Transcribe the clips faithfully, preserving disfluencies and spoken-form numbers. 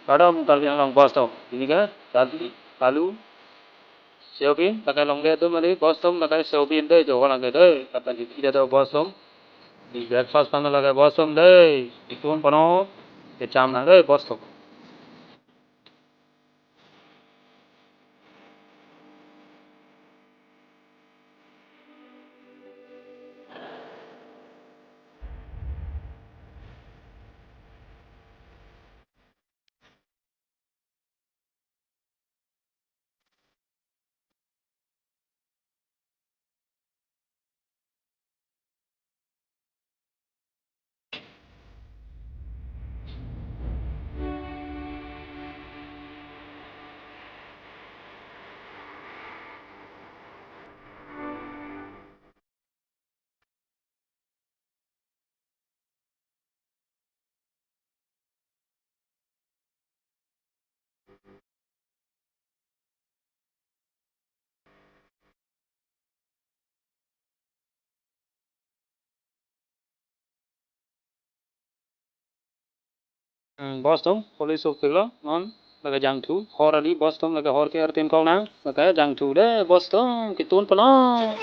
Kardom Karbi Anglong boss atum. Pini ke dali, alu, soyabean, lake longle atum kali boss atum, lake soyabean dei jo ko lake dei. Kata di tidak tahu boss atum. Di breakfast pano lake boss atum dei. Itum pano kecham nang dei boss atum. Hmm, boss atum, police sopiklo, non, lake jangthu, hor kali, boss atum, lake hor ke artin kong nang, lake jangthu dei, boss atum, ketun pano.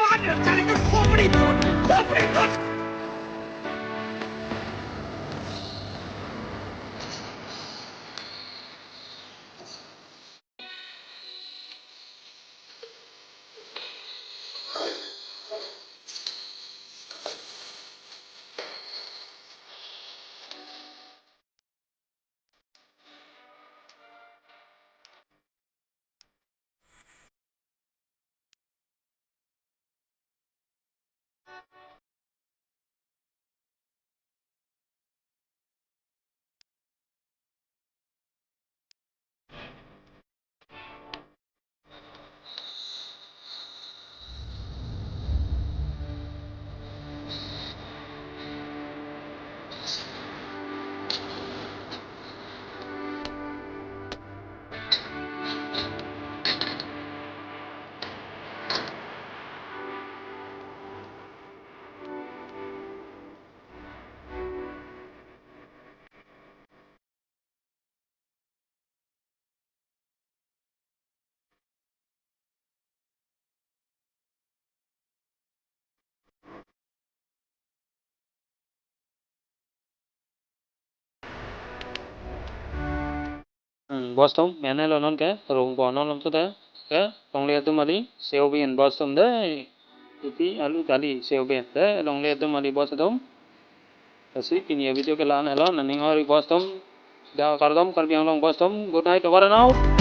Hmm, boss atum, mane lo non ke, rong bo non lo tu te, ke, longle atum kali, soyabean boss atum dei, kopi alu kali, soyabean dei, longle atum kali boss atum. Lasi pini avideo ke la-an helo, nangning ori boss atum, da kardom Karbi Anglong boss atum, good night, over and out.